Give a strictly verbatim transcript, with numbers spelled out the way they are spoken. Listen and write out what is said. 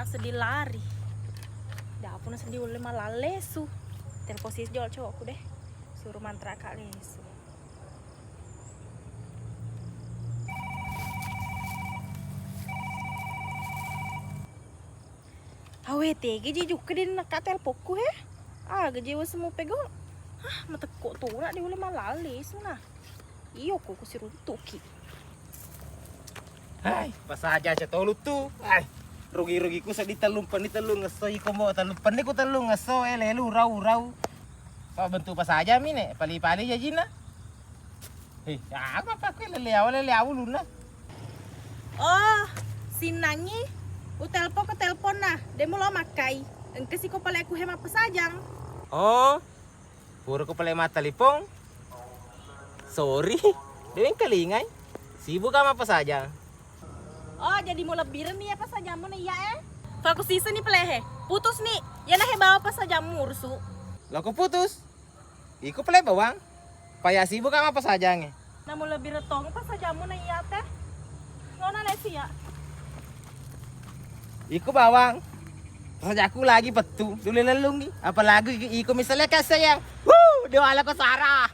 Seddi lari. Dapu na seddi ulle malallesu. Telpon sis jolo cowokku deh. Suruh mantra kak lesu. Awe, tege je jukka de nakka telpokku he. Aga je wes mupegau. Hah, matekko tora de ulle malallesu na. Iyo ko kusiruntuki. Hai, pasaja aja tolu tu. Hai, rugi-rugi ku seddi tellung penni tellung ngesso iko mo tellung penni ku tellung ngesso eh lelu rau rau. Pa bentuk pasaja mine, pali-pali jajina. Hei, apa apa ku lele awal lele awal luna. Oh, sinnangi. Utelpo ke telpon nah, demo lo makkai. Engke siko pale ku hema pasajang. Oh, pura ko pale mata lipong. Sorry, deweng kalingai. Sibuk ama pasajang. Oh, jadi mau lebih remi apa sajamu na iya eh? Faku sisa ni pelehe. Putus ni. Ya nah bawa apa sajamu ursu. Lo ko putus? Iko pale bawang. Paya sibuk ama pasajange. Namu lebbi retong pasajamu na iya teh. Lona lesi ya. Iko bawang. Pasajaku lagi pettu. Dulu lelungi. Apalagi iko misalnya kasih ya. Wuh, dia ala ko Sarah.